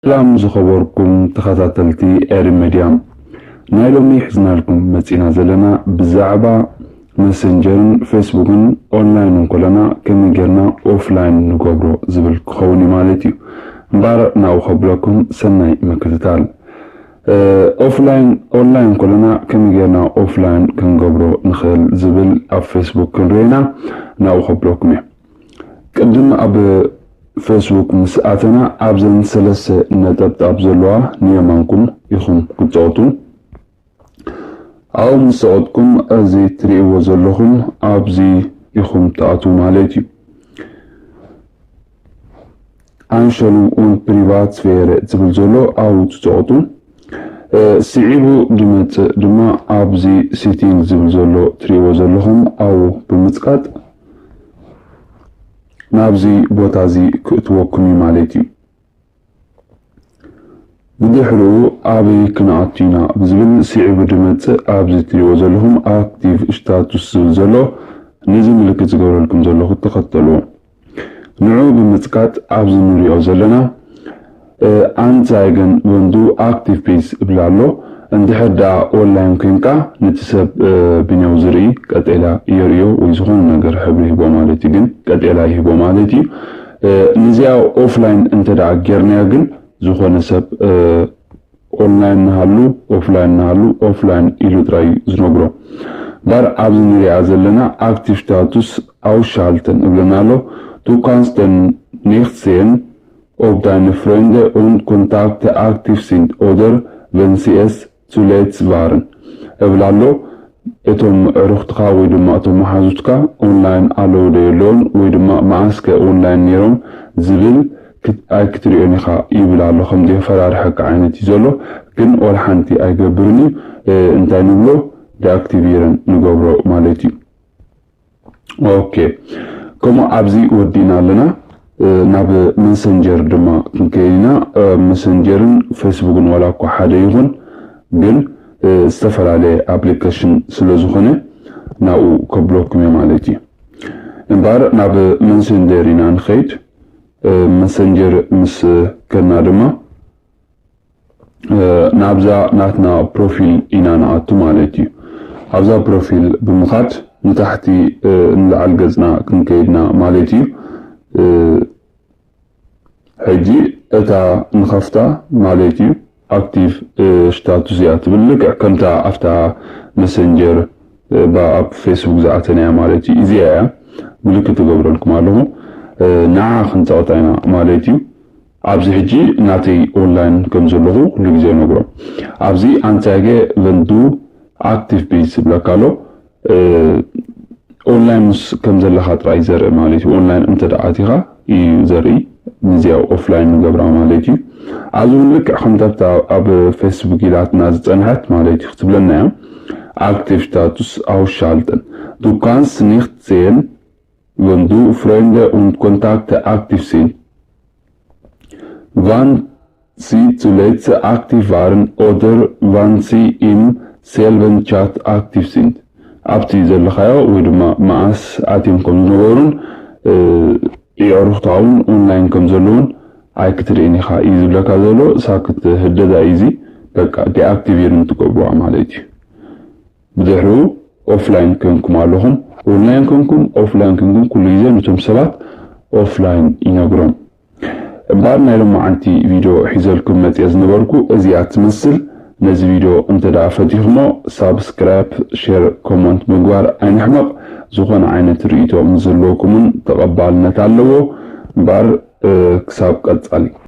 ሰላም ዝኸበርኩም ተኸታተልቲ ኤሪ ሜድያ፣ ናይ ሎሚ ሒዝናልኩም መጺና ዘለና ብዛዕባ መሰንጀርን ፌስቡክን ኦንላይን እንኮለና ከመይ ጌርና ኦፍላይን ንገብሮ ዝብል ክኸውን እዩ ማለት እዩ። እምበኣር ናብኡ ከብለኩም ሰናይ ምክትታል። ኦፍላይን ኦንላይን እንኮለና ከመይ ጌርና ኦፍላይን ክንገብሮ ንኽእል ዝብል ኣብ ፌስቡክ ክንርኢ ኢና። ናብኡ ከብለኩም እየ። ቅድም ኣብ ፌስቡክ ምስ ኣተና ኣብዘን ሰለስተ ነጠብጣብ ዘለዋ ንየማንኩም ኢኹም ክትጸቕጡ። ኣብኡ ምስ ጸቐጥኩም እዚ ትርእይዎ ዘለኹም ኣብዚ ኢኹም ትኣትዉ ማለት እዩ። Einstellungen und Privatsphäre ዝብል ዘሎ ኣብኡ ትጸቕጡ። ስዒቡ ዝመጽእ ድማ ኣብዚ ሴቲንግ ዝብል ዘሎ ትርእይዎ ዘለኹም ኣብኡ ብምጽቃጥ ናብዚ ቦታ እዚ ክእትወኩም እዩ ማለት እዩ። ብድሕሪኡ ኣበይ ክንኣቱ ኢና ብዝብል ስዒቡ ዝመጽእ ኣብዚ ትርእይዎ ዘለኹም ኣክቲቭ ስታቱስ ዝብል ዘሎ ነዚ ምልክት ዝገብረልኩም ዘለኹ ተኸተልዎ። ንዑ ብምጽቃጥ ኣብዚ ንሪኦ ዘለና ኣንዛይገን ወንዱ ኣክቲቭ ፔጅ እብል ኣሎ። እንድሕር ደኣ ኦንላይን ኮይንካ ነቲ ሰብ ብኔው ዝርኢ ቀጤላ የርእዮ ወይ ዝኾነ ነገር ሕብሪ ይህቦ ማለት እዩ። ግን ቀጤላ ይህቦ ማለት እዩ። ንዚኣ ኦፍላይን እንተ ደኣ ጌርናያ ግን ዝኾነ ሰብ ኦንላይን ንሃሉ ኦፍላይን ንሃሉ ኦፍላይን ኢሉ ጥራይ እዩ ዝነግሮ። እምበር ኣብዚ ንሪኣ ዘለና ኣክቲቭ ስታቱስ ኣውሻልተን እብለና ኣሎ። Du kannst den nicht sehen, ob deine Freunde und Kontakte aktiv sind oder wenn sie es zuletzt waren እብል ኣሎ። እቶም ኣዕሩኽትኻ ወይ ድማ እቶም መሓዙትካ ኦንላይን ኣለዉ ዶ የለዉን ወይ ድማ መዓስከ ኦንላይን ነይሮም ዝብል ኣይክትርእዮን ኢኻ ይብል ኣሎ። ከም ዘየፈራርሐካ ዓይነት እዩ ዘሎ፣ ግን ዋላ ሓንቲ ኣይገብርን እዩ። እንታይ ንብሎ? ዲኣክቲቬረን ንገብሮ ማለት እዩ። ኦኬ፣ ከምኡ ኣብዚ ወዲእና ኣለና። ናብ መሰንጀር ድማ ክንከይድ ኢና። መሰንጀርን ፌስቡክን ዋላ እኳ ሓደ ይኹን፣ ግን ዝተፈላለየ ኣፕሊኬሽን ስለ ዝኾነ ናብኡ ከብለኩም እየ ማለት እዩ። እምበኣር ናብ መሰንጀር ኢና ንኸይድ። መሰንጀር ምስ ከድና ድማ ናብዛ ናትና ፕሮፊል ኢና ንኣቱ ማለት እዩ። ኣብዛ ፕሮፊል ብምኻድ ንታሕቲ ንላዕሊ ገጽና ክንከይድና ማለት እዩ። ሕጂ እታ ንኸፍታ ማለት እዩ ኣክቲቭ ስታቱስ እያ ትብል። ልክዕ ከምታ ኣብታ መሰንጀር ኣብ ፌስቡክ ዝኣተናያ ማለት እዩ። እዚኣ እያ ምልክት እገብረልኩም ኣለኹ። ንዓ ክንጸቕጣ ኢና ማለት እዩ። ኣብዚ ሕጂ ናተይ ኦንላይን ከም ዘለኹ ኩሉ ግዜ ነግሮም። ኣብዚ ኣንጻይገ ቨንዱ ኣክቲቭ ቤዝ ዝብለካ ኣሎ። ኦንላይን ምስ ከም ዘለኻ ጥራይ ዘርኢ ማለት እዩ። ኦንላይን እንተ ደኣ ኣቲኻ እዩ ዘርኢ። ንዚኣ ኦፍላይን ንገብራ ማለት እዩ። ኣብዚ እውን ልክዕ ከምታ ኣብ ፌስቡክ ኢላትና ዝጸንሐት ማለት እዩ ክትብለና እያ። ኣክቲቭ ስታቱስ ኣውሻልተን። Du kannst nicht sehen, wenn du Freunde und Kontakte aktiv sind. Wann sie zuletzt aktiv waren oder wann sie im selben Chat aktiv sind. ኣብቲ ዘለኻዮ ወይ ድማ መዓስ ኣትዮም ከም ዝነበሩን የዕሩኽትኻ እውን ኦንላይን ከም ዘለውን ኣይክትርእን ኢኻ እዩ ዝብለካ ዘሎ። ሳክት ህደዳ እዩ እዚ። በቃ ዲኣክቲቬርን ትገብርዋ ማለት እዩ። ብድሕሪኡ ኦፍላይን ኮንኩም ኣለኹም። ኦንላይን ኮንኩም ኦፍላይን ኮንኩም ኩሉ ግዜ ነቶም ሰባት ኦፍላይን ይነግሮም። እምበኣር ናይ ሎማዓንቲ ቪድዮ ሒዘልኩም መፅየ ዝነበርኩ እዚኣ ትመስል። ነዚ ቪድዮ እንተ ደኣ ፈቲኹሞ ሳብስክራይብ፣ ሼር፣ ኮመንት ምግባር ኣይንሕመቕ። ዝኾነ ዓይነት ርእይቶ ምስ ዘለኩምን ተቐባልነት ኣለዎ። እምበኣር ክሳብ ቀጻሊ።